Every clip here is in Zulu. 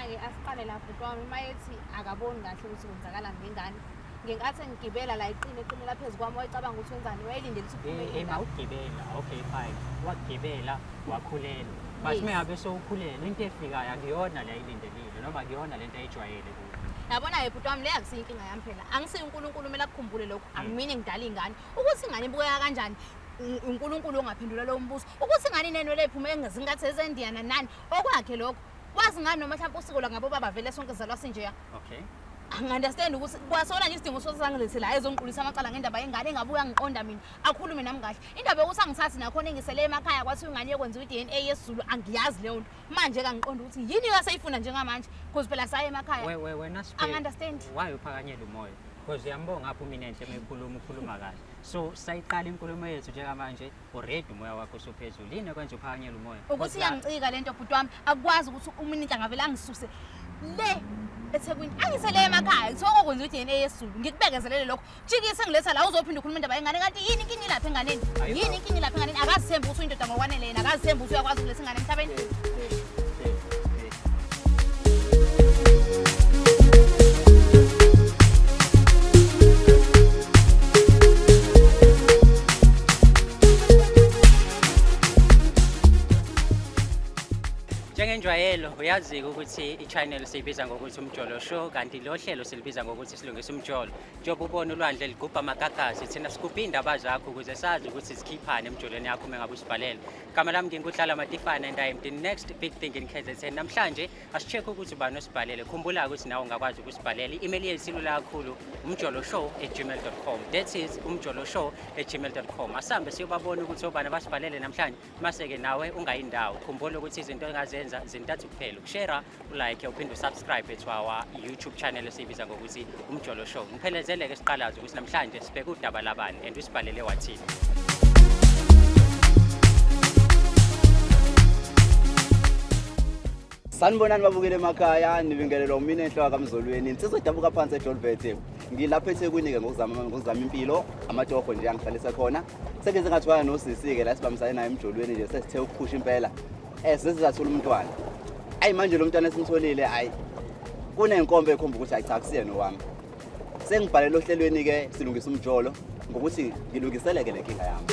Yabona-ke asiqale la bhuti wami, uma ethi akaboni kahle ukuthi kwenzakalani ngengane. Ngenkathi engigibela la iqine eqinela phezu kwami, wayecabanga ukuthi wenzani, wayelindele ukuthi kuphume Eh, indaba. Mawugibela, okay fine. Wagibela, wakhulelwa. But Yes. mengabe sowukhulelwe, into efikayo akuyona le ayilindelile noma akuyona lento ayijwayele kuwe. Yabona-ke bhuti wami, le akusiyo inkinga yami phela. Angisiyo uNkulunkulu, kumele akukhumbule lokho. Akumina engidala iy'ngane. Ukuthi ingane ibukeka kanjani, uNkulunkulu ongaphendula lowo mbuzo. Ukuthi ingane inenwele ey'phume engazingathi ezendiyana nani, okwakhe lokho. Wazi ngani noma mhlawumbe usiko lwangabo baba vele sonke sizalwa sinjeya. Okay. Angi-understand ukuthi kwasona nje isidingo sokuthi angilethe la ezongiqulisa amacala ngendaba yengane, engabe uyangiqonda mina, akhulume nami kahle. Indaba yokuthi angithathi nakhona engisele emakhaya kwathiwa ingane iyokwenziwa i-DNA yesiZulu, angiyazi leyo nto. Manje kangiqondi ukuthi yini kaseyifuna njengamanje, because phela saye emakhaya. Wena Siphe, Angi-understand. why uphakanyela umoya? Because uyambonga ngapha uMinenhle uma ekhuluma, ukhuluma kahle. So sayiqala inkulumo yethu njengamanje, already umoya wakho usuphezulu. Yini ekwenza uphakanyela umoya? Ukuthi Because iyangicika lento bhuti wami, akukwazi ukuthi uMinenhle angavele angisuse le eThekwini, angise le emakhaya, kuthiwa kokwenziwa i-DNA yesiZulu. Ngikubekezelele lokho. Jikise ngiletha la uzophinda ukhuluma indaba yengane, kanti yini inkinga ilapha enganeni? Ayikho. Yini inkinga ilapha enganeni? Akazithembi ukuthi uyindoda ngokwanele yena, akazithembi ukuthi uyakwazi ukuletha ingane emhlabeni. Njengenjwayelo uyazi-ke ukuthi i-channel siyibiza ngokuthi Umjolo Show, kanti lo hlelo silibiza ngokuthi Silungisa Umjolo. Njengoba ubona ulwandle ligubha amagagasi, thina sigubha iy'ndaba zakho ukuze sazi ukuthi zikhiphane emjolweni yakho uma ngabe usibhalele. Igama lami nginguDlala Matifana and I am the next big thing in KZN. Namhlanje asi-check ukuthi ubani osibhalele. Khumbula ukuthi nawe ungakwazi ukusibhalela. I-email yethu ilula kakhulu, umjoloshow@gmail.com. That is umjoloshow@gmail.com. Asambe siyobabona ukuthi obani abasibhalele namhlanje, mase-ke nawe ungayindawo. Khumbula ukuthi izinto engazenza zintathu kuphela: ukushare, ulike, uphinde usubscribe to our YouTube channel esiyibiza ngokuthi Umjolo Show. Ngiphelezele-ke siqalaze ukuthi namhlanje sibheke udaba labani and usibhalele wathini. Sanibonani babukele emakhaya, nibingelelwa umina enhloko kaMzolweni, insizwa edabuka phansi eDolvet. Ngilapha eThekwini-ke ngokuzama impilo, amatoho nje angihlalisa khona. Sengize ngathwala nosisi-ke la sibambisane naye emjolweni nje, sesithe ukuphusha impela. Sesizathola umntwana. Ayi manje lo mntwana esimtholile, ayi kunenkomba ekhomba ukuthi ayi cha akusiyena owami. Sengibhalele ohlelweni-ke Silungisa Umjolo ngokuthi ngilungiseleke le nkinga yami.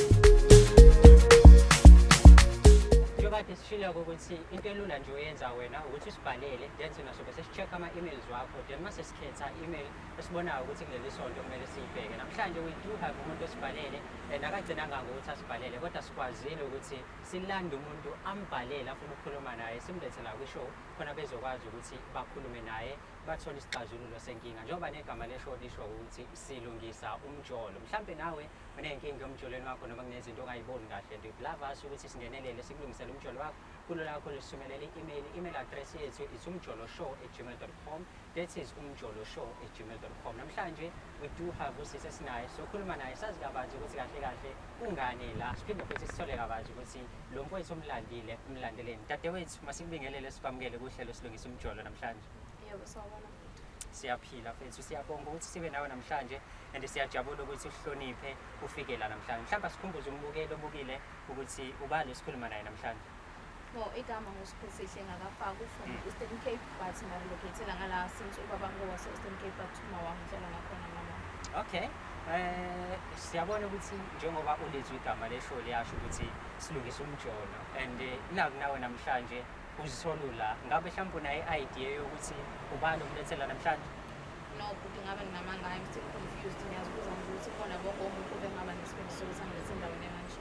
Njengoba sishilo ukuthi into elula nje oyenza wena ukuthi usibhalele, then thina sobe sesi-check ama-emails wakho, then mase sikhetha i-email esibonayo ukuthi kuleli sonto kumele siyibheke. Namhlanje we do have umuntu osibhalele, and akagcinanga ngokuthi asibhalele, kodwa sikwazile ukuthi silande umuntu ambhalele afuna ukukhuluma naye, simlethe la kwi-show khona bezokwazi ukuthi bakhulume naye, bathole isixazululo senkinga. Njengoba negama le-show lisho ukuthi Silungisa Umjolo, mhlampe nawe uney'nkinga emjolweni wakho noma kunezinto ongayiboni kahle and you'd love us ukuthi singenelele sikulungisele umjolo wakho, kulula kakhulu, sithumelele i-email. I-email address yethu is umjoloshow@gmail.com. That is umjoloshow@gmail.com. Namhlanje we do have usisi esinaye, sokhuluma naye sazi kabanzi ukuthi kahle kahle kungani la, siphinde futhi sithole kabanzi ukuthi lo mfowethu omlandile umlandeleni. Dadewethu, masikubingelele, sikwamukele kuhlelo Silungisa Umjolo namhlanje. Yebo, sawubona. Siyaphila mfethu, siyabonga ukuthi sibe nawe namhlanje and siyajabula ukuthi uhloniphe ufike la namhlanje. Mhlawumbe asikhumbuze umbukeli obukile ukuthi ubani esikhuluma naye namhlanje. No, igama nguSiphesihle ngakafaki, from Eastern Cape, but ngarelocate-ela ngala since ubaba ngowase-Eastern Cape, but uma wami uhlala ngakhona mama. Okay. Siyabona ukuthi njengoba ulizwe igama le-show liyasho ukuthi Silungisa Umjolo, and naku nawe namhlanje uzithola la. Ngabe mhlawumbe unayo i-idea yokuthi ubani okulethela namhlanje? No, bhuti, ngabe nginamanga, I'm still confused. Ngiyazibuza nje ukuthi khona bonke umuntu obengaba nesibindi sokuthi angilethe endaweni ekanje.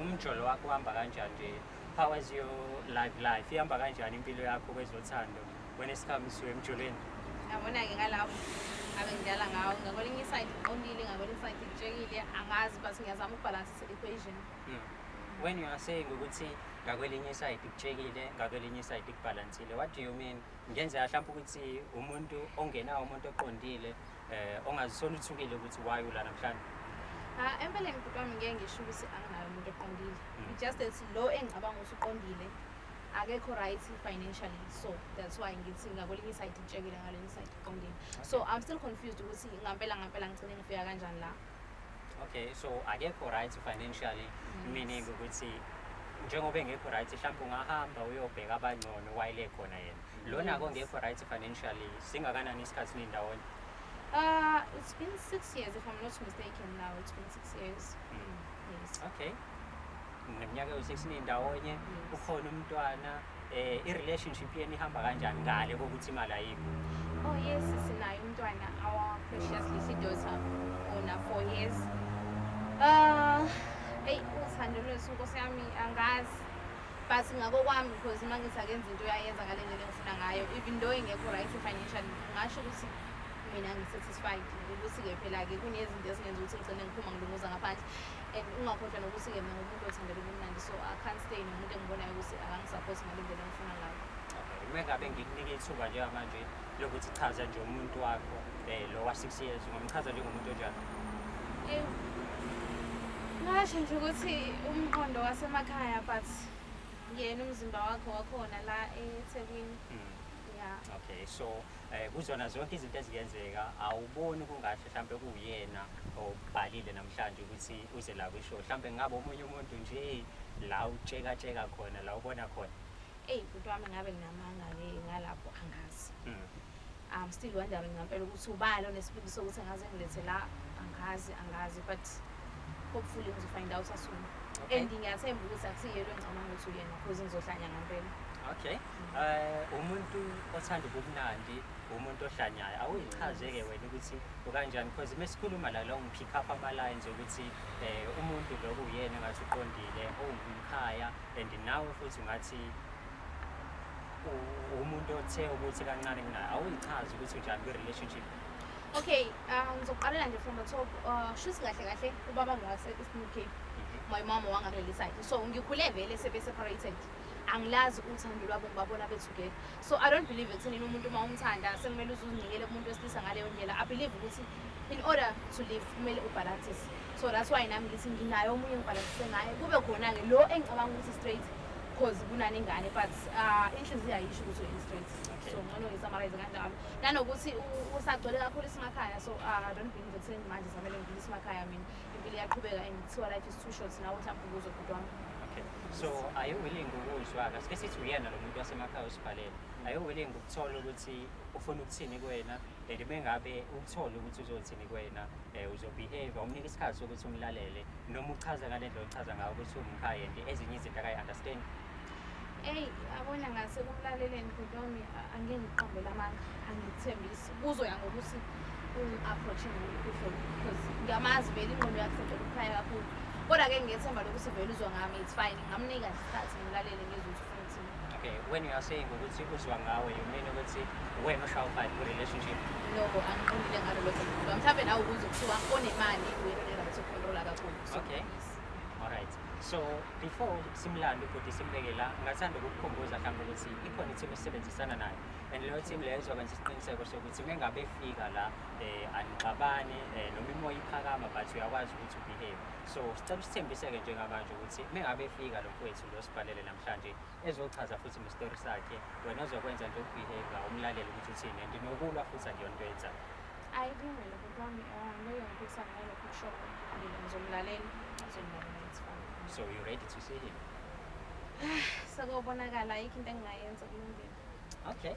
Umjolo wakho uhamba kanjani nje? How is your life life? Ihamba kanjani impilo yakho kwezothando when it comes to emjolweni? Yabona-ke ngalapho ngabe ngidlala ngawo, ngakwelinye iside iqondile, ngakwelinye iside itshekile, angazi, but ngiyazama ukubhalansisa i-equation. When you are saying ukuthi ngakwelinye iside kutshekile, ngakwelinye iside kubhalansile, what do you mean? Ngenzeka mhlawumbe ukuthi umuntu ongenawo umuntu oqondile, ongazithola uthukile ukuthi why ula namhlanje. Ha, empeleni bhuti wami, ngeke ngisho ukuthi anginayo umuntu oqondile. It's just that lo engicabanga ukuthi uqondile akekho right financially, so that's why ngithi ngakwelinye iside itshekile, ngalenye iside iqondile. So I'm still confused ukuthi ngampela ngampela ngigcine ngifika kanjani la. Okay, so akekho right financially, meaning ukuthi njengoba engekho right, mhlawumbe ungahamba uyobheka abangcono while ekhona yena. Lona kongekho right financially, singakanani isikhathi nindawonye? It's been 6 years, if I'm not mistaken now. It's been 6 years. Yes. Okay, neminyaka ewu-6 nindawonye. Yes. Ukhona umntwana? I-relationship yenu ihamba kanjani ngale kokuthi imali ayikho? Oh yes, sinaye umntwana, our precious little daughter, ona 4 years. Eyi, uthando lwethu, nkosi yami, angazi. But ngakokwami, because uma ngithi akenza into, uyayenza ngale ndlela engifuna ngayo, even though ingekho right financially. Ngasho ukuthi mina ngi-satisfied ukuthi-ke phela-ke kunezinto ezingenza ukuthi ngigcine ngiphuma ngilunguza ngaphandle, and ungakhohlwa nokuthi-ke mina ngumuntu othandela ubumnandi, so I can't stay nomuntu engibonayo ukuthi akangi-support ngale ndlela engifuna ngayo. Okay, uma ngabe ngikunika ithuba njengamanje lokuthi chaza nje umuntu wakho lo wa-6 years, ungamchaza njengomuntu onjani? Ewu, ngasho nje ukuthi umqondo wasemakhaya, but yena umzimba wakhe wakhona la eThekwini. Ya. Okay, so kuzona zonke izinto ezingenzeka, awuboni kungahle mhlambe kuyena obhalile namhlanje ukuthi uze la kwishow? Mhlambe ngabe omunye umuntu nje la utsheka-tsheka khona, la ubona khona? Eyi, bhuti wami, ngabe nginamanga-ke ngalapho, angazi. I'm still wondering ngampela ukuthi ubani onesibindi sokuthi engaze ngilethe la. Angazi, angazi, but hopefully ngizofind out soon. And ngiyathemba ukuthi akusiyelo engicabanga ukuthi uyena, because ngizohlanya ngampela. Okay, umuntu othanda ubumnandi, umuntu ohlanyayo, awuyichaze-ke wena ukuthi ukanjani, because mesikhuluma la ngi-pick up ama-lines ukuthi umuntu lo kuyena engathi uqondile, owumkhaya, and nawe futhi ungathi umuntu othe ukuthi kancane kunaye. Awuyichaze ukuthi unjani kwi-relationship. Okay, ngizoqalela nje from the top. Shuthi kahle kahle ubaba ngowase-Eastern Cape, my mama wangakuleli side, so ngikhule vele sebe-separated. Angilazi uthando lwabo, ngibabona be-together, so I don't believe ekuthenini umuntu uma umthanda sekumele uze uzinikele kumuntu wesilisa ngaleyo ndlela. I believe ukuthi in order to live kumele ubhalansise, so that's why nami ngithi nginayo omunye engibhalansise ngaye, kube khona-ke lo engicabanga ukuthi straight cause kunanengane, but inhliziyo ayisho ukuthi uyi-straight. So ngcono ngi-summarize kanjalo, nanokuthi usagcwele kakhulu isimakhaya, so I don't believe ekutheni manje samele ngidlule isimakhaya. Mina impilo iyaqhubeka and kuthiwa life is too short. Nawe mhlawumbe ukuze, bhuti wami. Okay, so are you willing ukuzwa-ke, sike sithi uyena lo muntu wasemakhaya usibhalele, are you willing ukuthola ukuthi ufuna ukuthini kuwena? And mengabe uthole ukuthi uzothini kuwena, uzobehave, umnika isikhathi sokuthi umlalele, noma uchaza ngale ndlela ochaza ngayo ukuthi umkhaya and ezinye izinto akayi-understand? Eyi, abona, ngase kumlaleleni, bhuti wami, angeke ngiqambele amanga, angikuthembisi. Kuzoya ngokuthi ungi-approach ngoluphi uhlobo, because ngiyamazi vele ingqondo yakhe isegcwele ubukhaya kakhulu, kodwa-ke ngiyethemba lokuthi vele uzwa ngami, it's fine. Ngingamnika nje isikhathi, ngimlalele, ngizwe ukuthi ufuna ukuthini. Okay, when you are saying ukuthi uzwa ngawe, you mean ukuthi wena oshaya u-five kwi-relationship? No, angiqondile ngalo lokho, bhuti wami. Mhlawumbe nawe ukuze kuthiwa onemali wena one-right yokucontrola kakhulu. So, yes. Alright. So before simlande ubhuti simbeke la, ngathanda ukukukhumbuza mhlawumbe ukuthi ikhona i-team esisebenzisana nayo. And leyo team leyo izokwenza isiqiniseko sokuthi mengabe efika la anixabani, noma imoya iphakama, but uyakwazi ukuthi ubehave. So sicela usithembise-ke njengamanje ukuthi mengabe efika lo mfowethu lo sibhalele namhlanje ezochaza futhi nestori sakhe, wena ozokwenza nje ukubehave, umlalele ukuthi uthini, and nokulwa futhi akuyona into oyenzayo. Ayi, kulungile, bhuti wami. Ngeke ngiphikisane nalokho kusho. Ngizomlalela, ngizomlalela, it's fine. So you ready to see him? Sekobonakala, ayikho into engingayenza, kulungile. Okay.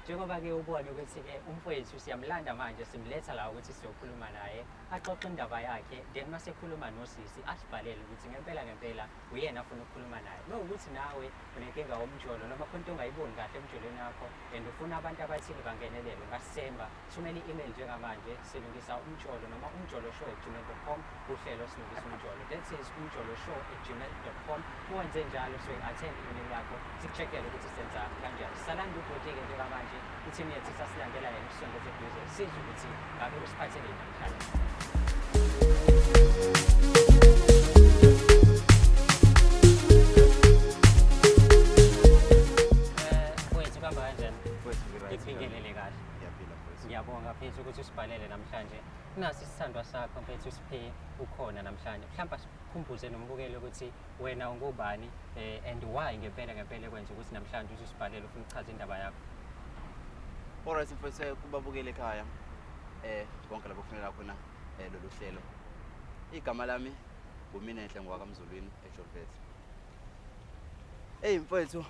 Njengoba-ke ubone ukuthi-ke umfowethu siyamlanda manje, simletha la ukuthi sizokhuluma naye, axoxe indaba yakhe, then mase ekhuluma nosisi asibhalele ukuthi ngempela ngempela uyena afuna ukukhuluma naye. Uma ukuthi nawe unenkinga womjolo noma khona into ongayiboni kahle emjolweni wakho and ufuna abantu abathile bangenelele, ungasisemba, thumela i-email njengamanje, silungisa umjolo noma umjoloshow@gmail.com, uhlelo silungisa umjolo, that is umjoloshow@gmail.com. Uwenze njalo, soyi-attend i-email yakho, sikucheckele ukuthi senza kanjani. Salanda ubhuti-ke njengamanje, i-team yethu isasilandela yena, usondeze eduze, sizwe ukuthi ngabe usiphatheleni namhlanje. Mfowethu, kuhamba kanjani? Mfowethu, ngi-right. Ngikubingelele kahle. Ngiyaphila, mfowethu. Ngiyabonga, mfethu, ukuthi usibhalele namhlanje. Nasi isithandwa sakho, mfethu, siphe ukhona namhlanje. Mhlawumbe asikhumbuze nombukeli ukuthi wena ungubani and why ngempela ngempela ekwenza ukuthi namhlanje uzusibhalele ufuna ukuchaza indaba yakho. Alright, mfowethu, kubabukeli ekhaya. Konke lapho kufuneka khona lolu hlelo. Igama lami nguMinenhle, ngowakaMzulwini eJolvet. Hey mfowethu,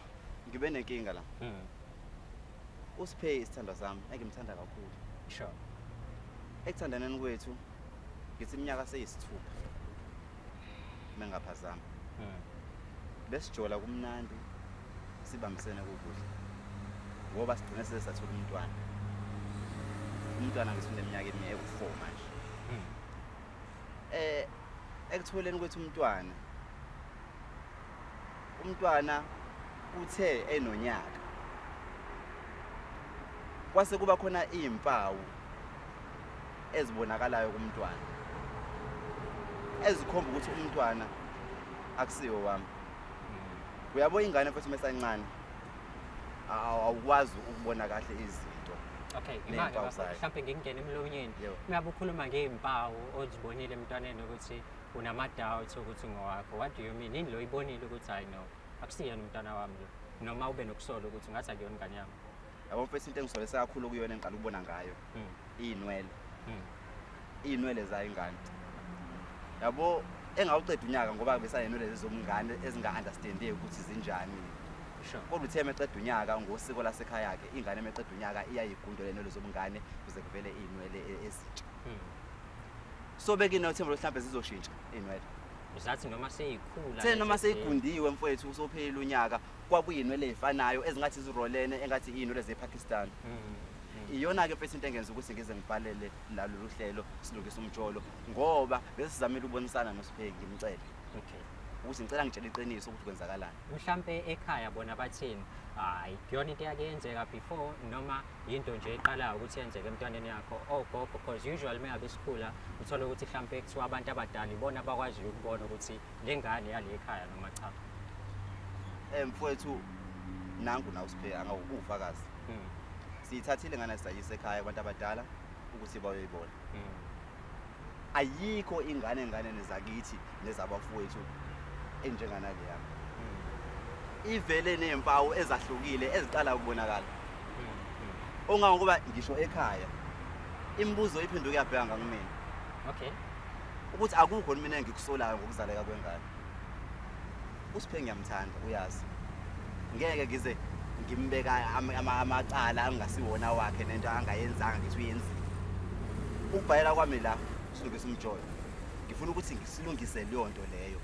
ngibe nenkinga la. Usiphe isithandwa sami engimthanda kakhulu. Sure. Ekuthandaneni kwethu ngithi iminyaka seyisithupha. Mengaphazama. Besijola kumnandi sibambisene kukuhle. Ngoba sigcine sesathola umntwana. Umntwana ngithi uneminyaka ewu-4 manje. Ekutholeni kwethu umntwana, umntwana uthe enonyaka kwase kuba khona izimpawu ezibonakalayo kumntwana ezikhomba ukuthi umntwana akusiwo wami. Uyabo ingane futhi mesancane awukwazi ukubona kahle izinto. Okay, imake Ney'mpawu bafo, zayo. mhlawumbe ngingene emlonyeni. Yebo. Uyabe ukhuluma ngey'mpawu ozibonile emntwaneni ukuthi unama-doubts ukuthi ngowakho. What do you mean? Yini lo oyibonile ukuthi hayi no, akusiyena umntwana wami lo? Noma ube nokusola ukuthi ngathi akuyona ingane yami. Yabo mfethu, into engisolisa kakhulu kuyona engiqala ukubona ngayo iy'nwele. Iy'nwele zayo ingane. Yabo engawuqeda unyaka ngoba besanenwele zomngane ezinga-understandeki ukuthi zinjani. Sure. Kodwa uthe meqeda unyaka ngosiko lasekhaya ke ingane meqeda unyaka iyayigunda lenwele zobungane kuze kuvele iy'nwele ezintsha. So bekinothemba mhlawumbe zizoshintsha iy'nwele. Uzathi noma seyikhula. Uthe noma lezi seyigundiwe mfowethu usophelile unyaka kwakuyinwele ey'fanayo ezingathi zirolene engathi iy'nwele zePakistan. Iyona-ke mfethu into engenza ukuthi ngize ngibhalele lalolu hlelo silungise umjolo ngoba bese sizamile ukubonisana noSiphe ngimcele. Okay. Ukuthi ngicela ngitshele iqiniso ukuthi kwenzakalani. Mhlambe ekhaya bona bathini? Hayi, kuyona into eyake yenzeka before noma yinto nje eqalayo ukuthi yenzeke emntwaneni yakho ogogo, because usually uma ngabe sikhula uthola ukuthi mhlambe kuthiwa abantu abadala ibona abakwaziyo ukubona ukuthi le ngane yale ekhaya noma cha. Mfowethu nangu nawe Siphe angawubufakazi. Siyithathile ngane sayise ekhaya kubantu abadala ukuthi bayoyibona. Ayikho ingane enganeni zakithi nezabafowethu enjenganale yami. Ivele nezimpawu ezahlukile eziqala ukubonakala. Ongangokuba ngisho ekhaya imibuzo iphenduke yabheka ngakumina. Okay. Ukuthi akukho mina engikusolayo ngokuzaleka kwengane. USiphe ngiyamthanda uyazi. Ngeke ngize ngimbeka amacala angasiwona wakhe nento angayenzanga ngithi uyenzile. Ukubhalela kwami la silungisa umjolo. Ngifuna ukuthi ngisilungise leyo nto leyo.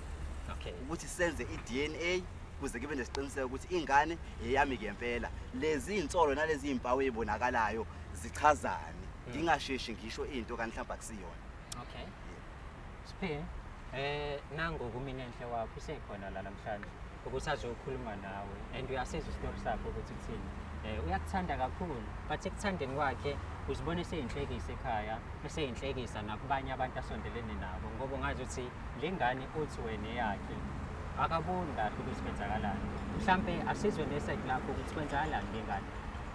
Okay. Ukuthi senze i-DNA kuze kube nesiqiniseko ukuthi ingane eyami ngempela. Lezi insolo nalezi impawu ezibonakalayo zichazani. Ngingasheshi ngisho into kanti mhlawumbe akusiyona. Okay. Siphe, nangu kumina enhle wakho usekhona la namhlanje ukuthi azokhuluma nawe and uyasizwa isitori sakho ukuthi uthini. Uyakuthanda kakhulu but ekuthandeni kwakhe uzibona eseyinhlekisa ekhaya, eseyinhlekisa nakubanye abantu asondelene nabo ngoba ungazi ukuthi le ngane uthi wena eyakhe akaboni kahle ukuthi kwenzakalani. Mhlambe asizwe neside lakho ukuthi kwenzakalani ngengane.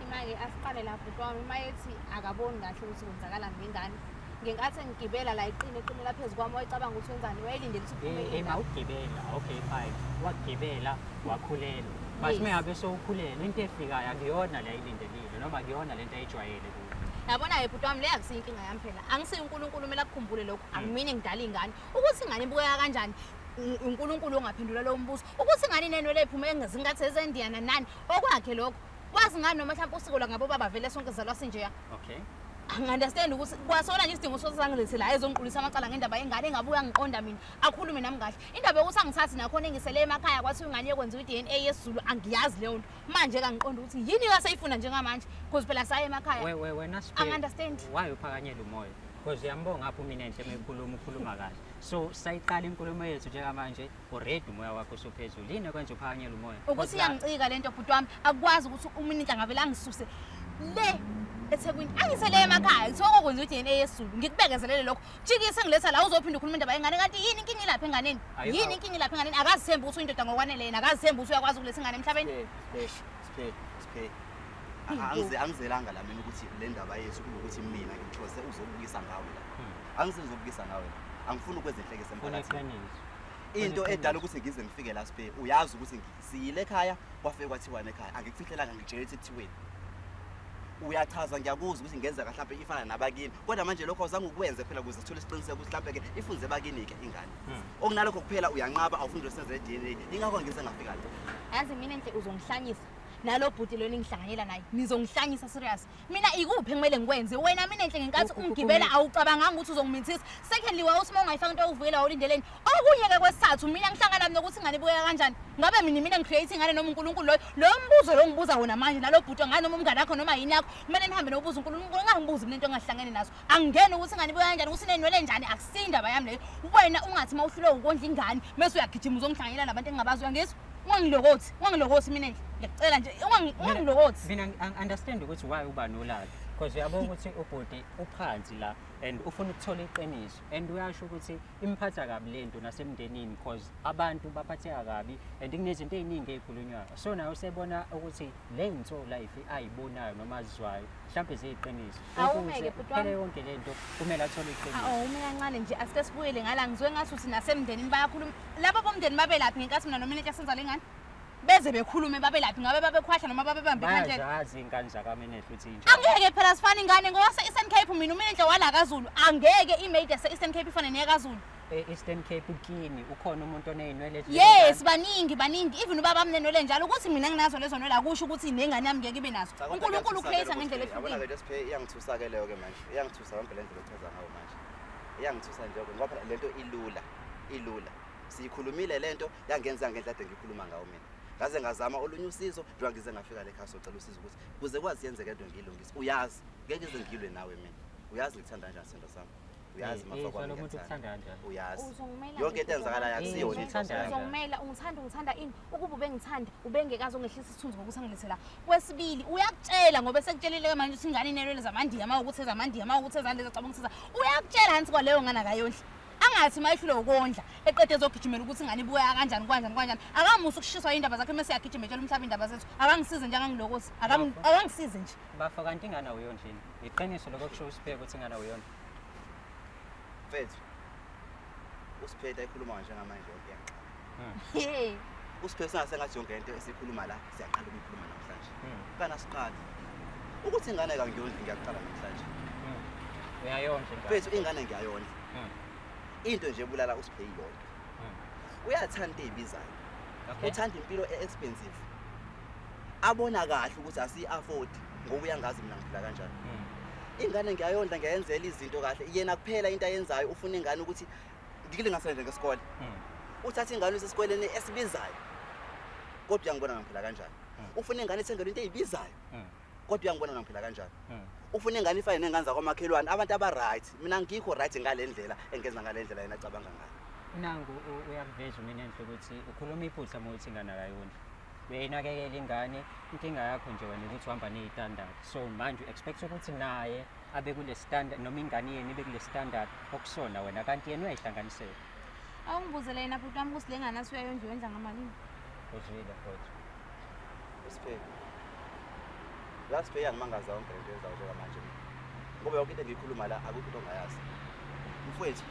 Imake asiqale lapho bhuti wami, uma ethi akaboni kahle ukuthi kwenzakalani ngengane. Ngenkathi engigibela la iqine iqinela phezu kwami wayecabanga ukuthi wenzani, wayelindele ukuthi kuphume indaba. Mawugibela, okay fine. Wagibela wakhulelwa. But Yes. uma ngabe sewukhulelwe into efikayo akuyona le ayilindelile noma akuyona lento ayijwayele kuyo. Yabona-ke bhuti wami, le akusiyo inkinga yami phela. Angisiyo uNkulunkulu, kumele akukhumbule lokho. Akumina engidala ingane. Ukuthi ingane ibukeka kanjani, uNkulunkulu ongaphendula lowo mbuzo. Ukuthi ingane inenwele ephume engazingathi ezendiyana nani, okwakhe lokho. Wazi ngani noma mhlawumbe usiko lwangabo baba vele sonke sizalwa sinjeya. Okay. Angi-understand ukuthi kwasona nje isidingo sokuthi angilethe la ezongiqulisa amacala ngendaba yengane engabe uyangiqonda mina, akhulume nami kahle. Indaba yokuthi angithathi nakhona engisele emakhaya kwathiwa ingane yokwenziwa i-DNA yesiZulu, angiyazi leyo nto. Manje kangiqondi ukuthi yini kaseyifuna njengamanje because phela saye emakhaya. Wena Siphe, Angi-understand. Why uphakanyela umoya? Because uyambonga apho mina enhle mekhuluma ukhuluma kahle. So sayiqala inkulumo yethu njengamanje already umoya wakho usuphezulu. Yini ekwenza uphakanyela umoya? Ukuthi Because iyangicika lento bhuti wami, akukwazi ukuthi umuntu angavele angisuse le eThekwini. Angisele emakhaya, kuthiwa kokwenziwa i-DNA yesiZulu. Ngikubekezelele lokho. Jikise ngiletha la uzophinda ukhuluma indaba yengane kanti yini inkinga ilapha enganeni? Ayi, Yini awu. inkinga ilapha enganeni? Akazithembi ukuthi uyindoda ngokwanele yena, akazithembi ukuthi uyakwazi ukuletha ingane emhlabeni. Siphe, Siphe, Siphe. Angizelanga la mina ukuthi le ndaba yethu kube ukuthi mina ngithose uzobukisa ngawe la. Angizuzobukisa ngawe la. Angifuni ukwenza inhlekisa Funa emphakathini. iqiniso. Into edala ukuthi ngize ngifike la Siphe, uyazi ukuthi siyile ekhaya kwafike kwathiwani ekhaya. Angikufihlelanga ngitshele ukuthi kuthiweni. Uyachaza ngiyakuzwa ukuthi ngenzeka mhlawumbe ifana nabakini. Kodwa manje lokho awuzange ukwenze phela ukuze sithole isiqiniseko ukuthi mhlawumbe ke ifunze bakini ke ingane. Okunalokho kuphela uyanqaba awufuni ukuthi senze i-DNA. Ingakho ngize ngafika la. Yazi mina enhle uzongihlanyisa. Nalo bhuti lo ningihlanganyela naye nizongihlanyisa serious. Mina ikuphi engimele ngikwenze? Wena mina enhle ngenkathi ungigibela awucabanganga ukuthi uzongimithisa. Secondly, wawuthi uma ungayifaka into yokuvikela wawulindeleni. Okunye-ke kwesithathu, mina ngihlangana nokuthi ingane ibukeka kanjani. Ngabe mina ngicreate ingane noma uNkulunkulu loyo? Loyo mbuzo lo ngibuza wona manje nalo bhuti ngani noma umngane wakho noma yini yakho, kumele nihambe nobuza uNkulunkulu. Ungangibuzi mina into engahlangene nazo. Angingeni ukuthi ingane ibuka kanjani, ukuthi inenwele njani, akusiyo indaba yami leyo. Wena ungathi uma uhlulwe ukondla ingane mese uyagijima uzongihlanganyela nabantu engingabazi, uyangizwa? Ungangilokothi, ungangilokothi mina nje. Ngiyacela nje, ungangilokothi. Mina angi-understand ukuthi why uba nolaka. Because uyabona ukuthi ubhuti uphansi la and ufuna ukuthola iqiniso and uyasho ukuthi imphatha kabi lento nasemndenini because abantu baphatheka kabi and kunezinto ey'ningi ey'khulunywayo. So nawe usebona ukuthi le nto life ayibonayo noma azizwayo mhlawumbe ziyiqiniso. Awumeke bhuti wami. Phele yonke le nto kumele athole iqiniso. Awume kancane nje, asike sibuyele ngala. Ngizwe ngathi uthi nasemndenini bayakhuluma. Laba bomndeni babelaphi ngenkathi mina noMinenhle senza le ngane? Beze bekhulume babelaphi? Ngabe babekhwahla noma babebambe ikhandlela? Bayazazi iy'ngane zakaMinenhle ukuthi injani. Angeke phela sifane ingane ngoba se-Eastern Cape mina uMinenhle wala kaZulu. Angeke i-maid yase-Eastern Cape ifane neyakaZulu. E-Eastern Cape kini ukhona umuntu oney'nwele? Yes, baningi baningi. Even ubaba mnenwele njalo. Ukuthi mina nginazo lezo nwele akusho ukuthi nengane yami ngeke ibe nazo. uNkulunkulu ucreate ngendlela ehlukile. Ehlukile. Ke Siphe, iyangithusa-ke leyo-ke manje. Iyangithusa yonke le ndlela ochaza ngayo manje. Iyangithusa nje ngoba phela lento ilula, ilula. Siyikhulumile lento yangenza ngendlela ade ngikhuluma ngayo mina. Ngaze ngazama olunye usizo njengoba ngize ngafika le ekhaya socela usizo ukuthi kuze kwazi yenzeke lento ngiyilungise. Uyazi, ngeke ngize ngilwe nawe mina. Uyazi ngikuthanda kanjani sithando sami. Uyazi mafa kwami umuntu ngiyakuthanda. ukuthanda kanjani. Uyazi. Uzongimela Yonke into nje, eyenzakalayo Eh, akusiyona inhloso uzongithanda yami. Uzongimela, ungithanda, ungithanda ini? Ukuba ubengithanda ubengekaze ungehlisa isithunzi ngokuthi angilethe la. Kwesibili, uyakutshela ngoba esekutshelile-ke manje ukuthi ingane inelwele zamandiya, uma ukuthi ezamandiya, uma ukuthi ezalezi acabanga ukuthi uyakutshela hansi kwaleyo ngane akayondli. Angathi uma ehlulwe ukondla eqede ezogijimela ukuthi ingane ibukeka kanjani kanjani kanjani. Akamusa ukushiswa iy'ndaba zakhe mese uyagijima etshela umhlaba iy'ndaba zethu. Akangisize nje, akangilokothi, akangisize nje. Bafo, kanti ingane awuyondlini? Iqiniso lokho kusho uSiphe ukuthi ingane awuyondli? Mfethu, uSiphe ekhuluma njengamanje yonke iyangixaka. Hey. uSiphe sengathi yonke into esikhuluma la siyaqala ukuyikhuluma namhlanje. Kana siqala. Ukuthi ingane kangiyondli ngiyaqala namhlanje. Uyayondla ingane? Mfethu, ingane ngiyayondla. Into nje ebulala uSiphe iyodwa. Uyathanda ey'bizayo. Uthanda impilo e-expensive. Abona kahle ukuthi asiyi-afford ngoba uyangazi mina ngiphila kanjani. Ingane ngiyayondla, ngiyayenzela izinto kahle. Yena kuphela into ayenzayo ufuna ingane ukuthi ngilingasele nje ngesikole. Uthatha ingane usesikoleni esibizayo. Kodwa uyangibona ngiphila kanjani. Ufuna ingane ithengelwe into eyibizayo. Kodwa uyangibona ngiphila kanjani. Ufuna ingane ifane nengane zakwamakhelwane, abantu aba-right. Mina ngikho right ngale ndlela engenza ngale ndlela yena acabanga ngayo. Nangu uyakuveza uMinenhle ukuthi ukhuluma iphutha uma uthi ingane akayondli. Uyayinakekela ingane, inkinga yakho nje wena ukuthi uhamba ney'standard. So manje u-expect ukuthi naye abe kule standard noma ingane yenu ibe kule standard okusona wena, kanti yena uyayihlanganisela. Awungibuzele yena bhuti wami ukuthi le ngane athi uyayondla uyondla ngamalini. Uzwile mfowethu. Usiphe. Uyasiphe, iyangimangaza yonke lento yenzayo njengamanje mina. Ngoba yonke into engiyikhuluma la akukho into ongayazi. Mfowethu,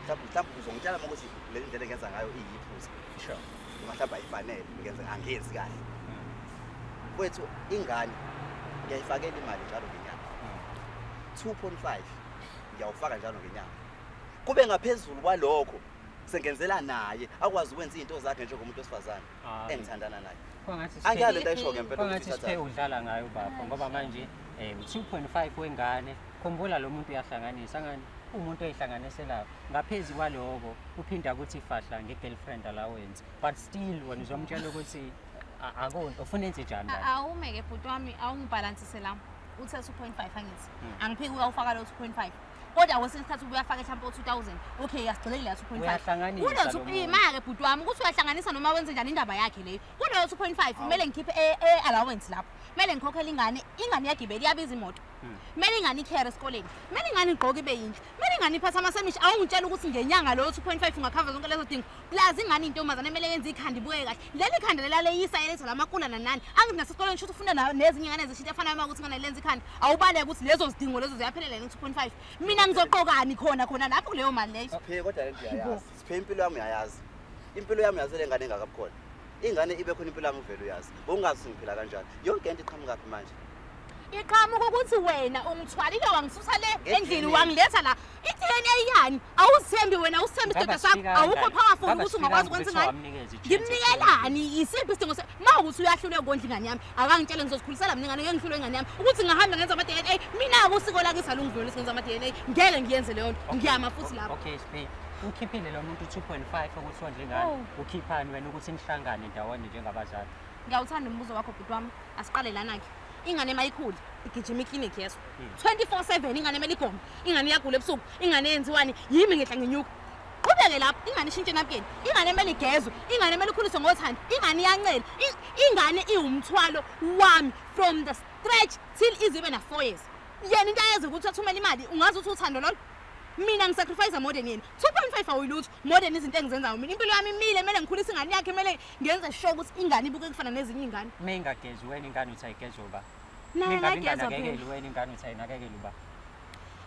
mhlawumbe uzongitshela uma ukuthi le ndlela engenza ngayo iyiphutha. Sure. Noma mhlawumbe ayifanele, ngenza angenzi kahle. Mfowethu, ingane ngiyayifakela imali njalo ngenyanga. 2.5 ngiyawufaka njalo ngenyanga. Kube ngaphezulu kwalokho sengenzela naye akwazi ukwenza izinto zakhe njengomuntu wesifazane engithandana naye. Kwangathi Angiyalo lento ayisho ngempela ukuthi kwangathi Siphe uthatha. udlala ngayo bafo, ngoba manje 2.5 wengane, khumbula lo muntu uyahlanganisa angani umuntu oyihlanganiselayo. Ngaphezu kwaloko uphinda ukuthi fahla nge-girlfriend allowance, but still wena uzomtshela ukuthi akonto ufuna enze njani manje? Awume-ke bhuti wami, awungibhalansise la. Uthe 2.5 angithi. Angiphiki uyawufaka lo 2.5. Kodwa kwesinye isikhathi uyafaka mhlawumbe o-2000. Okay, asigxileki la 2.5. Uyahlanganisa Kulo lo two- muntu. Ima-ke bhuti wami ukuthi uyahlanganisa noma wenze njani indaba yakhe leyo. Kuloyo 2.5 kumele ngikhiphe e-allowance lapho. Kumele ngikhokhele ingane, ingane iyagibela iyabiza imoto. Kumele ingane ikhere esikoleni. Kumele ingane igqoke ibe yinhle. Kumele ingane iphathe amasemishi. Awungitshela ukuthi ngenyanga loyo 2.5 ungakhava zonke lezo dingo. Plus ingane intombazane kumele yenze ikhanda ibuye kahle. Leli khanda lela leyisa yeletha lamakula nanani. Angithi nasesikoleni shuthi ufuna nezinye ingane zishintshe efana uma ukuthi ingane lenza ikhanda. Awubaleke ukuthi lezo zidingo lezo ziyaphelela yini 2.5. Mina ngizoqokani khona khona lapho kuleyo mali leyo. Siphe, kodwa lento uyayazi. Siphe, impilo yami uyayazi. Impilo yami uyazi le ngane engakabukhona. Ingane ibe khona impilo yami uvele uyazi. Ungazi ukuthi ngiphila kanjani. Yonke into iqhamuka phi manje? Iqhamuka ukuthi wena ungithwalile wangisusa le Nge-DNA. endlini wangiletha la. I-DNA yani? Awuzithembi wena, awusithembi Ngaba isidoda sakho, sifika awukho kanjani? powerful Ngaba ukuthi sifika ungakwazi ukuthi ukwenza ingane. wamnikeza i-chance. Ngimnikelani? Yisiphi isidingo se ma ukuthi uyahluleka ukondla ingane yami? Akangitshele ngizozikhulisela mina ingane, ngeke ngihlulwe ingane yami. Ukuthi ngihambe ngenza ama-DNA, mina-ke usiko lakisi alungivumeli ukuthi ngenze ama-DNA. Ngeke ngiyenze leyo nto. Ngiyama futhi lapho. Okay, Siphe. Ukhiphile lo muntu 2.5 ukuthi wondle ingane. Oh. Ukhiphani wena ukuthi nihlangane ndawonye njengabazali? Ngiyawuthanda umbuzo wakho bhuti wami. Asiqale lana-ke. Ingane mayikhule igijima iklinikhi yeso. 24/7 ingane emele igome, ingane iyagula ebusuku, ingane yenziwani, yimi ngehla nginyuka. Qhubeke lapho, ingane ishintshe napkeni, ingane emele igezwe, ingane emele ikhuliswe ngothando, ingane iyancela, ingane iwumthwalo wami from the stretch till izibe na 4 years. Yena into ayenza ukuthi athumele imali, ungazi ukuthi uthando lolo. Mina ngisacrifice more than yena. 2.5 awuyilutho more than izinto engizenzayo mina. Impilo yami imile, kumele ngikhulise ingane yakhe, kumele ngenze sure ukuthi ingane ibuke kufana nezinye ingane. Uma ingagezi wena ingane uthi ayigezwe uba. Naye Mingabe angagezwa inganakekeli phela. wena ingane uthi ayinakekeli uba.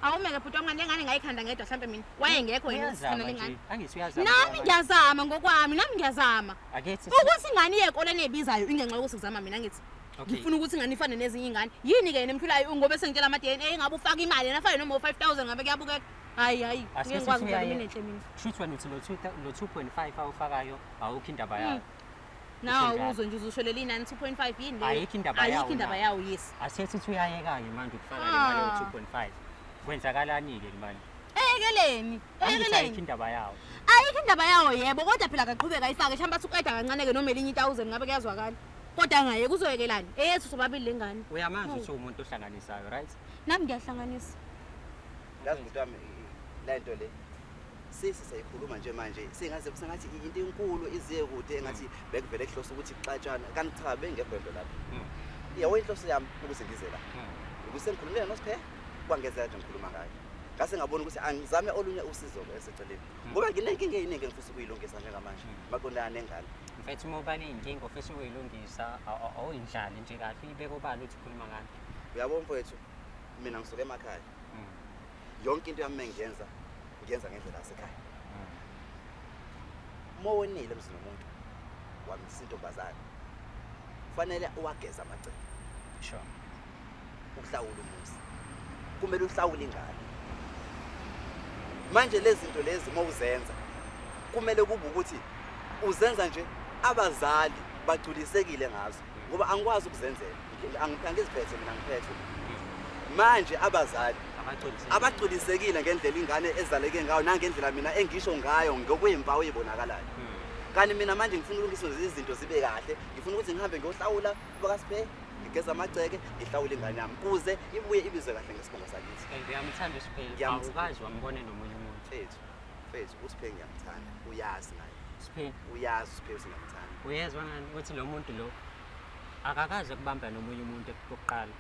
Awumeke bhuti wami, ngane ngayikhanda ngedwa mhlampe mina. Wayengekho yena Uyazama ukuthanda nje. lengane. Angithi uyazama. Nami ngiyazama ngokwami, nami ngiyazama. Akethi Ukuthi ingane iye ekoleni ebizayo ingenxa yokuthi ngizama mina ngithi. Okay. Ngifuna ukuthi ingane ifane nezinye ingane. Yini ke yena emhlulayo ngoba sengitshela ama DNA ngabe ufaka imali yena afake noma u5000 ngabe kuyabukeka. Hayi hayi, Asike ngeke ngikwazi sithi ukudlala uyaye- mina enhle mina. Shuthi wena uthi lo 2.5 awufakayo awukho indaba yayo. Nawu Usho uzwe nje uzosholela inani 2.5 yini leyo? Ayikho indaba yawo Ayikho indaba na. yawo yes. Asithi uthi uyayeka-ke manje ukufaka le mali Ah. yo-2.5. Kwenzakalani-ke manje? Eyekeleni, Angithi ayikho eyekeleni. indaba yawo. Ayikho indaba yawo yebo, kodwa phela akaqhubeka ayifake mhlawumbe athi uqeda kancane-ke noma elinye i-1000 ngabe kuyazwakala. Kodwa angayeki uzoyekelani? Eyethu sobabili le ngane. Uyamazi ukuthi uwumuntu ohlanganisayo, right? Nami ngiyahlanganisa. Yazi bhuti wami le nto le sisi sayikhuluma nje manje singaze sengathi into enkulu iziye kude engathi bekuvele kuhlose ukuthi kuxatshana kanti cha bengekho lento lapho. Yabo inhloso yami ukuze ngize la. Ukuze ngikhulumele noSiphe kwangezeka nje ngikhuluma ngayo. Ngase ngabona ukuthi angizame olunye usizo ke eseceleni. Ngoba nginenkinga eyiningi engifisa ukuyilungisa njengamanje maqondana nengane. Mfethu uma uba ney'nkinga ofisa ukuyilungisa awuyindlali nje kahle uyibeke obala ukuthi ukhuluma ngani. Uyabo mfowethu mina ngisuka emakhaya. Yonke into yami engiyenza ngiyenza ngendlela yasekhaya. Uma wonile emzini womuntu wamisa intombazane kufanele uwageze amacebo. Sure. Uhlawule umuzi. Kumele uhlawule ingane. Manje lezi zinto lezi uma uzenza kumele kube ukuthi uzenza nje abazali bagculisekile ngazo ngoba angikwazi ukuzenzela. Angiziphethe mina ngiphethe. Manje abazali abagculisekile ngendlela ingane ezaleke ngayo nangendlela mina engisho ngayo ngokweyimpawu eyibonakalayo. Kanti mina manje ngifuna ukulungisa izinto zibe kahle, ngifuna ukuthi ngihambe ngiyohlawula bakaSiphe, ngigeza amagceke, ngihlawule ingane yami kuze ibuye ibizwe kahle ngesibongo sakithi. And uyamthanda uSiphe, awukazi wambone nomunye umuntu. Mfethu, mfethu uSiphe ngiyamthanda, uyazi naye. Siphe, uyazi uSiphe ukuthi ngiyamthanda. Uyezwa ngani ukuthi lo muntu lo akakaze kubamba nomunye umuntu okokuqala.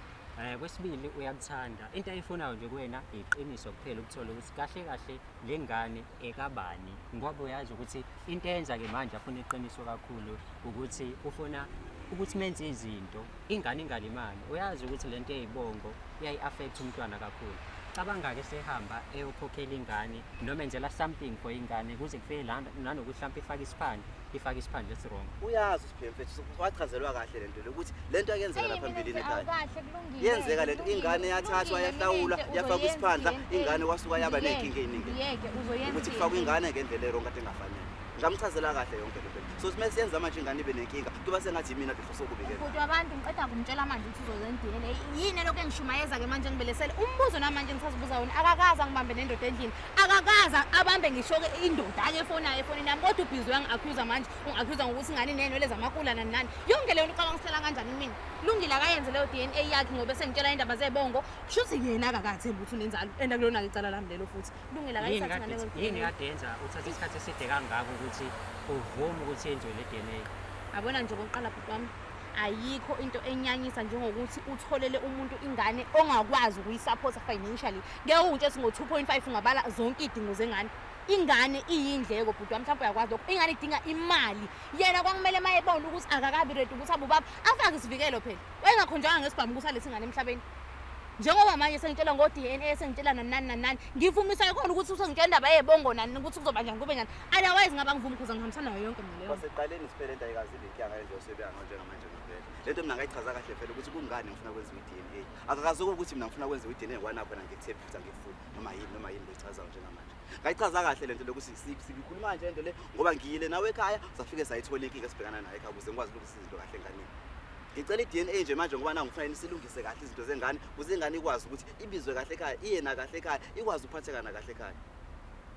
Kwesibili uyakuthanda. Into ayifunayo nje kuwena iqiniso kuphela ukuthola ukuthi kahle kahle le ngane ekabani, ngoba uyazi ukuthi into eyenza ke manje afuna iqiniso kakhulu ukuthi ufuna ukuthi menze izinto ingane ingalimali. Uyazi ukuthi lento eyibongo iyayi-affect umntwana kakhulu. Cabanga-ke sehamba eyokhokhela ingane noma enzela something for ingane kuze kufike la nanokuthi mhlawumpe ifake isiphandle, ifake isiphandle esi-wrong. Uyazi uSiphe mfethu, wachazelwa kahle lento le ukuthi lento ayenzeka Eyi, lapha mina phambilini nje ekhaya. awukahle, kulungile, Yenzeka lento, kulungile, ingane yathathwa kulungile, yahlawulwa, mina nje yafakwa uzoyenza isiphandla, i-D N A. ingane kwasuka yaba Ngiyeke, ney'nkinga ey'ningi. ngiyeke, uzoyenza Ukuthi i-D N A. kufakwe ingane ngendlela e-wrong kade engafanele. Ngamchazela kahle yonke lento. So simele siyenza manje ingane ibe nenkinga, kuba sengathi yimina ngihlose ukubikela. Bhuti wabantu ngiqeda kumtshela manje ukuthi uzozenza i-D N A. Yini elokhu engishumayeza-ke manje ngibelesele? Umbuzo namanje ngisazibuza wona, akakaze angibambe nendoda endlini. Akakaze abambe ngisho-ke indoda ake efonayo efonini yami, kodwa ubhizi uyangi-accusa manje, ungi-accusa ngokuthi ingane iney'nwele zamakula nani nani. Yonke leyo nto ucabanga ukuhlela kanjani kumina? Lungile akayenze leyo DNA yakhe ngoba sengitshela indaba zebongo. Kusho ukuthi yena akakathembi ukuthi unenzalo. And akulona-ke icala lami lelo futhi. Lungile Yini akayithathe kade ngaleyo yini DNA. kade yenza uthatha isikhathi eside kangaka ukuthi uvume ukuthi yenziwe le DNA? Yabona nje okokuqala bhuti wami, ayikho into enyanyisa njengokuthi utholele umuntu ingane ongakwazi ukuyisupporta financially. Ngeke ungitshele ngo-2.5 ungabala zonke iy'dingo zengane. Ingane iyindleko bhuti wami, mhlawumbe uyakwazi lokho. Ingane idinga imali. Yena kwakumele uma ebona ukuthi akakabi ready ukuthi abe ubaba, afake isivikelo phela. Wayengakhonjwanga ngesibhamu ukuthi alethe ingane emhlabeni. Njengoba manje sengitshela ngo-DNA, sengitshela nanani nanani, ngivumisa ikona ukuthi usengitshela indaba yebongo nani ukuthi kuzoba njani kube njani. Otherwise ngaba ngivuma ukuze ngihambisana nayo yonke mina leyo. Kwaseqaleni siphele into ayikazi ibe inkinga ngale ndlela osebenza ngayo njengamanje ngempela. Le nto mina ngayichaza kahle vele ukuthi kungani ngifuna kwenziwa i-DNA. Akakazi ukuthi mina ngifuna kwenziwa i-DNA ngoba nakho ngikuthembi futhi angikufuni noma yini noma yini lechazayo njengamanje. Ngayichaza kahle le nto lokuthi sikhuluma nje lento le ngoba ngiyile nawe ekhaya safike sayithola inkinga esibhekana nayo ekhaya ukuze ngikwazi ukulungisa izinto kahle enganeni. Ngicela i-DNA nje manje ngoba nangu kufanele silungise kahle izinto zengane ukuze ingane ikwazi ukuthi ibizwe kahle ekhaya, iye na kahle ekhaya, ikwazi ukuphatheka na kahle ekhaya.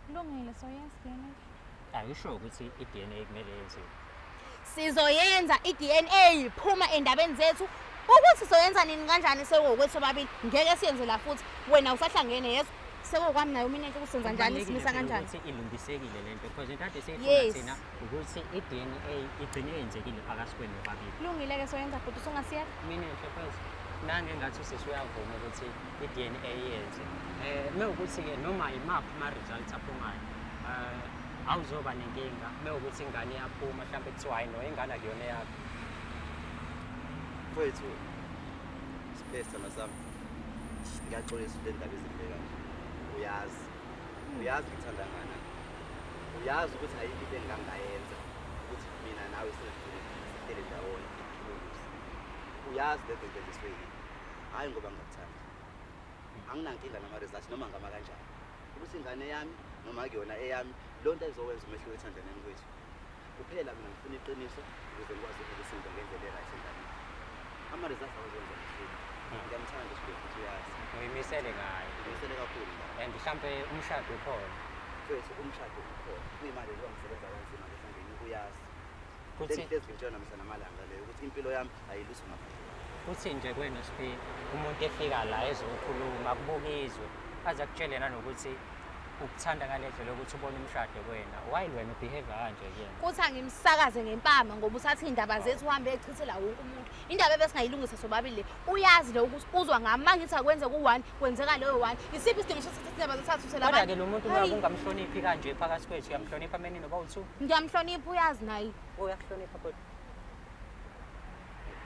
Kulungile, soyenza i-DNA. Ayisho ukuthi i-DNA kumele yenziwe. Sizoyenza i-DNA, phuma endabeni zethu. Ukuthi soyenza nini kanjani sekuwokwethu sobabili, ngeke siyenze la futhi. Wena usahlangene yezwa. Sekuwokwami nayo mina ukuthi senza njani, simisa kanjani. Ukuthi ilungisekile lento because into ade seyifuna Yes. thina ukuthi i-DNA igcine yenzekile phakathi kwenu nobabili. Kulungile-ke soyenza bhuti, usungasiyeka. Mina nje mfethu nange ngathi usisi uyavuma ukuthi i-DNA yenze. Mewukuthi-ke noma yimaphi ama-results aphumayo, awuzoba nenkinga mewukuthi ingane iyaphuma mhlawumbe kuthiwa hayi no ingane akuyona eyakho. Mfowethu, siphe sithando sami. Ngiyaxolisa le ndaba ezimbi kanje. Uyazi. Uyazi ngithanda ngana. Uyazi ukuthi ayikho into engingayenza ukuthi mina nawe singagcini sihlele ndawonye silungise. Uyazi le nto ngenziswe yini. Hhayi ngoba ngingakuthandi. Anginankinga nama-results noma ngama kanjani. Ukuthi ingane yami noma akuyona eyami, loo nto ayizowenza umehluko ethandaneni kwethu. Kuphela mina ngifuna iqiniso ukuze ngikwazi ukulungisa izinto ngendlela e-right enganeni. Ama-results awazowenza umehluko. Ngiyamthanda uSibheki futhi uyazi. Uyimisele ngayo. Ngimisele kakhulu ngayo. And mhlampe umshado ukhona. Mfethu umshado ukhona. Kuyimali njengoba ngisebenza kanzima ngehla ngenyuka uyazi. Kuthi Lengihlezi ngimtshela mihla namalanga leyo ukuthi impilo yami ayilusi ngaphandle kwakho. Kuthi nje kuwena Siphi, umuntu efika la ezokhuluma kubukizwe aze akutshele nanokuthi ukuthanda ngale ndlela yokuthi ubone umshado kuwena. Why wena ubehave kanje kuyena? Kuthi angimsakaze ngempama ngoba uthatha iy'ndaba zethu uhambe echithela wonke umuntu. Indaba ebesingayilungisa sobabili le. Uyazi le ukuthi uzwa ngami uma ngithi akwenze ku-1 kwenzeka leyo 1. Isiphi isidingo sokuthi uthathe iy'ndaba zethu athuthele Kodwa abantu? ke lo muntu Hayi. uma ungamhloniphi kanje phakathi kwethu uyamhlonipha mina noba u2. Ngiyamhlonipha uyazi naye. Uyakuhlonipha kodwa.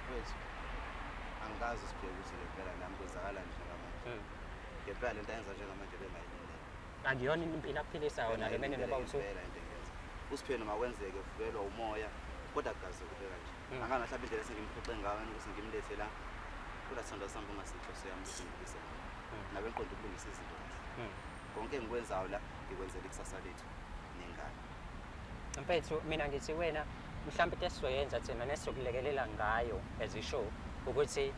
Mfethu, angikazi uSibheki ukuthi ngempela nami kwenzakalani njengamanje. Ngempela lento ayenza njengamanje bengayilindele. Akuyona impilo akuphilisayo na le mina noba u2. Ngempela into engiyenza. Usiphe noma kwenzeke uvukelwa umoya kodwa akukaze kube kanje. Angana mhlawumbe indlela esengimxoxe ngayo ukuthi ngimlethe la. Kodwa sithando sami kungasinhloso yami ukuthi ngilungise. Nabe ngiqonde ukulungisa izinto kahle. Konke engikwenzayo la ngikwenzela ikusasa lethu nengane. Mfethu mina ngithi wena mhlawumbe into esizoyenza thina nesizokulekelela ngayo as a show ukuthi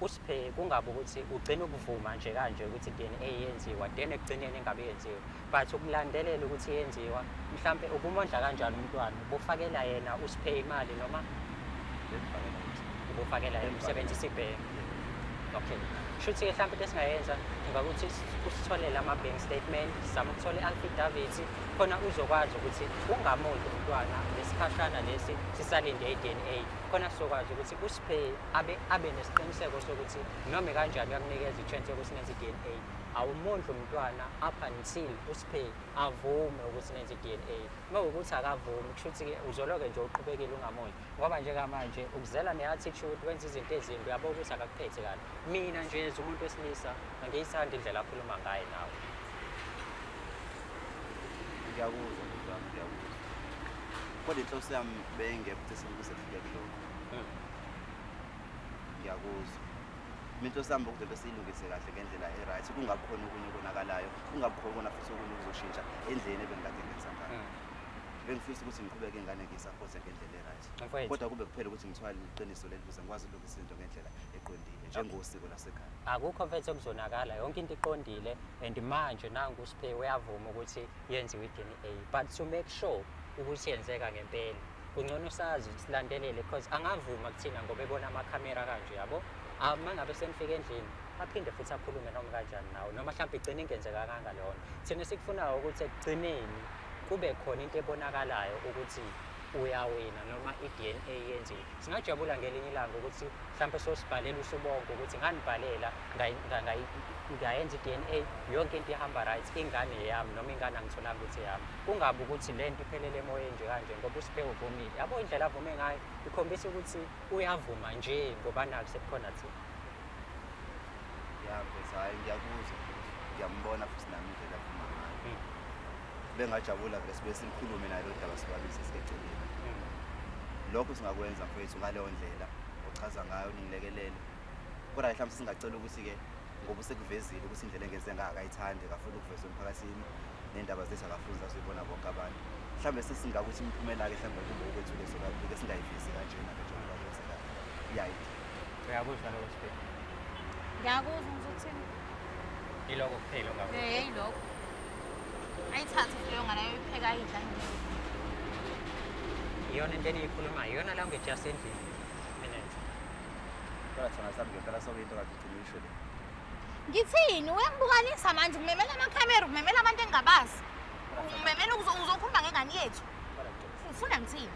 usiphe kungabe ukuthi ugcine ukuvuma nje kanje ukuthi i-DNA yenziwa then ekugcineni engabe yenziwa, but ukulandelela ukuthi yenziwa mhlambe ubumondla kanjani umntwana, ubufakela yena usiphe imali noma ubufakela yena usebenzisa ibhenki. Okay, shuthi-ke mhlawumbe into esingayenza ngakuthi usitholele ama-bank statement, sizame ukuthola i-affidavit khona uzokwazi ukuthi ungamondli umntwana lesikhashana lesi sisalinde i-DNA, khona sizokwazi ukuthi usiphe abe nesiqiniseko sokuthi noma kanjani uyamnikeza i-chance yokuthi nenze i-DNA. Awumondli umntwana up until usiphe avume ukuthi nenze i-DNA. Uma kuwukuthi akavumi kusho ukuthi-ke uzoloke nje uqhubekile ungamondli, ngoba njengamanje ukuzela ne-attitude wenza izinto ezimbi, uyabo ukuthi akakuphethe kahle. Mina nje as umuntu wesilisa angiyithandi indlela akhuluma ngayo nawe. Ngiyakuzwa bhuti wami, ngiyakuzwa. Kodwa inhloso yami beyingekho ukuthi sikuze kufike kulokho. Ngiyakuzwa. Mina inhloso yami ukuthi besiyilungise kahle ngendlela e-right, kungabi khona okunye okonakalayo, kungabi khona futhi okunye okuzoshintsha endleleni ebengikade ngenza ngayo. Bengifisa ukuthi ngiqhubeke ingane ngiyisapothe ngendlela e-right. Mfowethu. Kodwa kube kuphela ukuthi ngithwale iqiniso leli ukuze ngikwazi ukulungisa izinto ngendlela eqondile njengosiko lasekhaya. Akukho mfethu okuzonakala, yonke into iqondile and manje nangu uSiphe uyavuma ukuthi yenziwe i-DNA, but to make sure ukuthi yenzeka ngempela kungcono sazi silandelele because angavuma kuthina ngoba ebona amakhamera kanje yabo. Uma ngabe senifika endlini aphinde futhi akhulume noma kanjani nawe, noma mhlawumbe igcine ingenzekanga leyo nto. Thina sikufunayo ukuthi ekugcineni kube khona into ebonakalayo ukuthi uyawina noma i-DNA yenziwe. Singajabula ngelinye ilanga ukuthi mhlawumbe sosibhalela usubonke ukuthi nganibhalela ngayenza i-DNA yonke into ihamba right, ingane yami noma ingane angitholanga ukuthi yami. Kungabi ukuthi le nto iphelele emoyeni nje kanje ngoba uSiphe uvumile. Yabo indlela avume ngayo ikhombisa ukuthi uyavuma nje ngoba nakho sekukhona thina. Yabo, mfethu, hhayi ngiyakuzwa futhi ngiyambona futhi nami indlela aphuma ngayo. Bengajabula vele sibe sikhulume naye lo daba sibabise sikeceleni. Lokho singakwenza mfethu ngaleyo ndlela ochaza ngayo ningilekelele. Kodwa mhlawumbe singacela ukuthi-ke ngoba usekuvezile ukuthi indlela engenze ngayo akayithandi, akafuni ukuvezwa emphakathini ney'ndaba zethu akafuni zazuyibona bonke abantu. Mhlawumbe sesingakuthi imiphumela-ke mhlawumbe kube okwethu-ke sobabili singayivezi kanjena-ke njengoba kwenzeka iyayidla. Uyakuzwa lokho Sibheki? Ngiyakuzwa ngizothini. Yiloko kuphela ongakuzwa. Eh, yilokho. Ayithathe leyo ngane ayoyipheka ayidla nje. Iyona into eniyikhulumayo, iyona language yasendlini. Minenhle. Kodwa thina sami ngempela soke into kade ugcina uyisho le. Ngithini? Uyangibukanisa manje, umemela amakhamera, umemela abantu engingabazi. Umemela uzokhuluma ngengane yethu. Ufuna ngithini?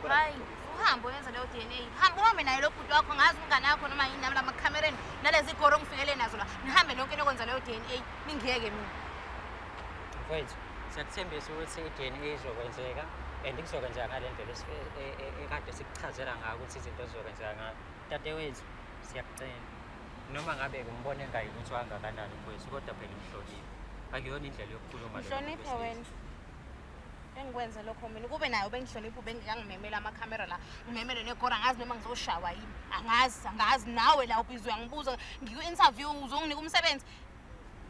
Hayi, uhambe uyenze leyo DNA. Hamba uhambe naye lo bhuti wakho, ngazi umngane wakho noma yini nami lamakhamereni nalezi goro ongifikele nazo la. Nihambe nonke niyokwenza leyo DNA, ningiyeke mina. Mfowethu, siyakuthembisa ukuthi i-DNA izokwenzeka and kuzokwenzeka ngale ndlela ekade sikuchazela ngayo ukuthi izinto zizokwenzeka ngayo. Dadewethu, siyakucela. Noma ngabe umbone engayi ukuthi kangakanani mfowethu, kodwa phela umhloniphe. Akuyona indlela yokukhuluma leyo Ngihloniphe muntu wena. wesilisa. Engikwenze lokho mina kube nayo bengihlonipha ubengekangimemela amakhamera la ngimemele negora angazi noma ngizoshawa yini angazi angazi nawe la ubhizi uyangibuza ngiku-interview uzonginika umsebenzi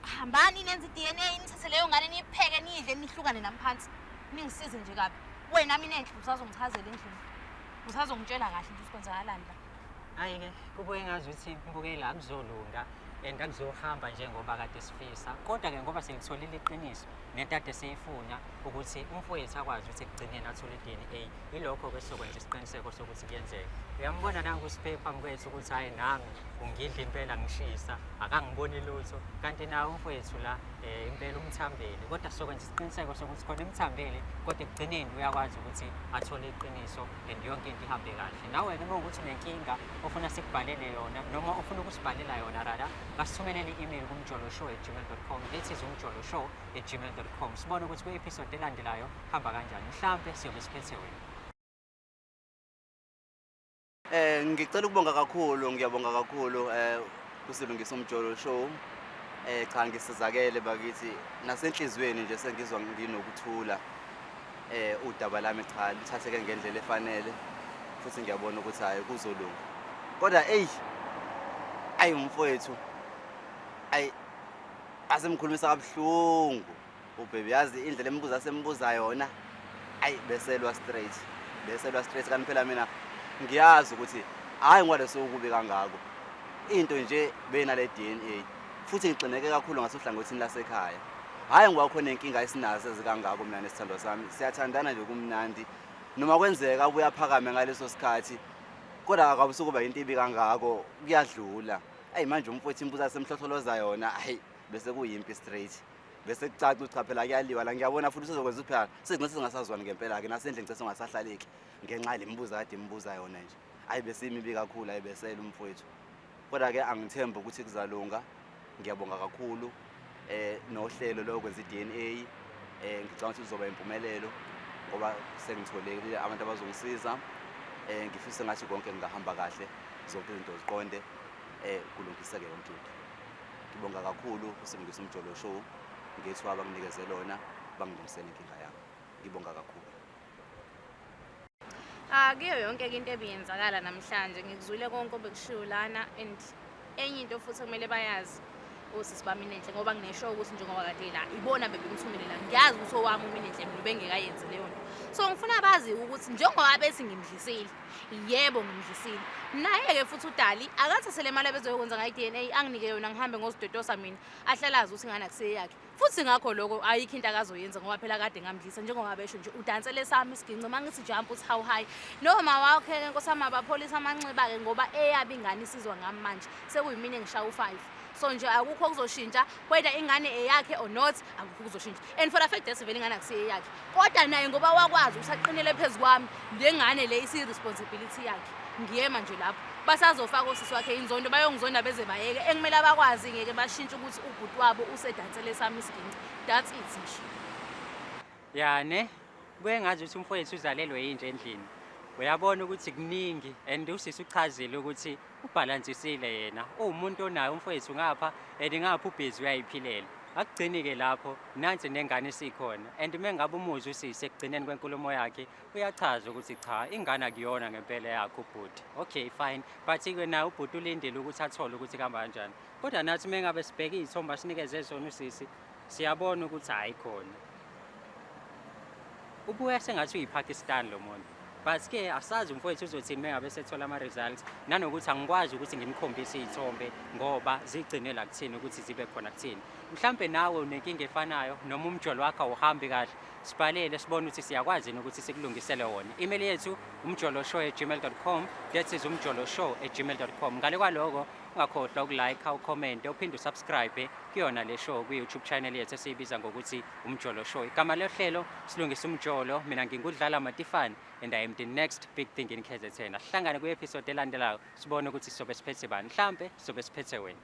hambani nenze i-DNA nithathe leyo ngane niyipheke niyidle nihlukane nami phansi ningisize nje kabi wena mina enhle usazongichazela endlini usazongitshela kahle nje ukuthi kwenzakalani la. Hhayi-ke kubuye ngazi ukuthi mbukela akuzolunga and akuzohamba njengoba kade sifisa, kodwa-ke ngoba selitholile iqiniso nento ade siyifuna ukuthi umfowethu akwazi ukuthi ekugcineni athole i-DNA, ilokho-ke sizokwenza isiqiniseko sokuthi kuyenzeka. Uyambona nangu uSiphe phambi kwethu ukuthi hhayi nami ungidla impela ngishisa akangiboni lutho, kanti nawe umfowethu la impela umthambele, kodwa sizokwenza isiqiniseko sokuthi khona emthambele kodwa ekugcineni uyakwazi ukuthi athole iqiniso and yonke into ihambe kahle. Nawe-ke uma ukuthi unenkinga ofuna sikubhalele yona noma ofuna ukusibhalela yona rather, basithumelele i-email kumjoloshow@gmail.com. That is umjoloshow@gmail.com. Sibone ukuthi kwi-episode elandelayo hamba kanjani, mhlampe siyobe siphethe wena. Ngicela ukubonga kakhulu, ngiyabonga kakhulu kusilungisa Umjolo Show. Cha ngisizakele bakithi nasenhlizweni nje sengizwa nginokuthula. Udaba lami cha lithatheke ngendlela efanele futhi ngiyabona ukuthi hayi kuzolunga. Kodwa ey ayi mfowethu ayi asemkhulumisa kabuhlungu ubhebi, yazi indlela embuza sembuza yona ayi beselwa straight, beselwa straight. Kanti phela mina ngiyazi ukuthi hayi ngoba lesokubi kangako into nje benale DNA, futhi ngixineke kakhulu ngasohlangothini lasekhaya. Hhayi ngoba khona inkinga esinazo ezikangako mina nesithandwa sami, siyathandana nje kumnandi, noma kwenzeka abuye aphakame ngaleso sikhathi kodwa akabusukuba into ibi kangako, kuyadlula. Ayi manje umfowethu imbuza semhlohloloza yona, hayi bese kuyimpi straight, bese kucaca ukuthi cha phela kuyaliwa la. Ngiyabona futhi usezokwenza ukuthi phela sigcine singasazwani ngempela-ke nasendlini gcine singasahlaleki ngenxa yale mibuzo kade imibuza yona nje. Ayi besimibi kakhulu, ayi besele umfowethu, kodwa-ke angithembi ukuthi kuzalunga. Ngiyabonga kakhulu nohlelo lokwenza i-DNA, ngicabanga ukuthi kuzoba impumelelo ngoba sengitholile abantu abazongisiza. Ngifisa ngathi konke kungahamba kahle, zonke izinto ziqonde, kulungiseke yonke into. Ngibonga kakhulu kusilungisa Umjolo Show ngethuba abanginikeze lona bangilungisele inkinga yami. Ngibonga kakhulu. Kuyo yonke into ebiyenzakala namhlanje ngikuzwile konke obekushiwo lana, and enye into futhi okumele bayazi osisi bami Minenhle, ngoba ngineshow ukuthi njengoba kade la ibona bebemthumele la, ngiyazi ukuthi owami uMinenhle mina ubengekayenzi leyo nto. So ngifuna bazi ukuthi njengoba bethi ngimdlisile, yebo ngimdlisile, naye-ke futhi uDali akathathe le mali abezoyokwenza ngayo i-DNA anginike yona ngihambe ngozidodosa mina, ahlale azi ukuthi ingane akuseyakhe. Futhi ngakho lokho ayikho into akazoyenza ngoba phela kade ngamdlisa, njengoba besho nje udansele sami isiginci uma ngithi jump uthi how high. Noma wakhe-ke nkosi yami abapholisa amanxeba-ke ngoba eyabo ingane isizwa ngami manje sekuyimina engishaya u-5. So nje akukho okuzoshintsha whether ingane eyakhe or not, akukho okuzoshintsha. And for the fact that vele ingane akusiyo eyakhe, kodwa naye ngoba wakwazi ukuthi aqinele phezu kwami, le ngane le isiyi-responsibility yakhe. Ngiyema nje lapho basazofaka osisi wakhe inzondo, bayongizonda beze bayeke. Ekumele abakwazi ngeke bashintshe ukuthi ubhuti wabo usedansele sami isiginci. That's it nje. Ya ne, kuye ngazi ukuthi umfowethu uzalelwe yinje endlini. Uyabona ukuthi kuningi and usisi uchazile ukuthi ubhalansisile yena. Uwumuntu onayo umfowethu ngapha and ngapha ubhizi uyayiphilela. Akugcini-ke lapho, nansi nengane isikhona and uma ngabe umuzwa usisi ekugcineni kwenkulumo yakhe uyachaza ukuthi cha, ingane akuyona ngempela yakhe ubhuti. Okay, fine, but-ke naye ubhuti ulindile ukuthi athole ukuthi kuhamba kanjani. Kodwa nathi uma ngabe sibheke iy'thombe asinikeze zona usisi, siyabona ukuthi hhayi khona. Ubuya sengathi uyiPakistan lo muntu. But-ke asazi umfowethu uzothini uma ngabe sethola ama-results, nanokuthi angikwazi ukuthi ngimkhombise iy'thombe ngoba zigcine la kuthini ukuthi zibe khona kuthini. Mhlampe nawe unenkinga efanayo noma umjolo wakho awuhambi kahle, sibhalele sibone ukuthi siyakwazi yini ukuthi sikulungisele wona. Email yethu umjoloshow@gmail.com, that is umjoloshow@gmail.com. Ngale kwaloko ungakhohlwa ukulike, ucommente, uphinde usubscribe kuyona le show kwi-YouTube channel yethu esiyibiza ngokuthi Umjolo Show. Igama lohlelo Silungisa Umjolo, mina ngingudlala Matifane and I am the next big thing in KZN. Asihlangane kwi-episode elandelayo sibone ukuthi sizobe siphethe bani. Mhlampe sizobe siphethe wena.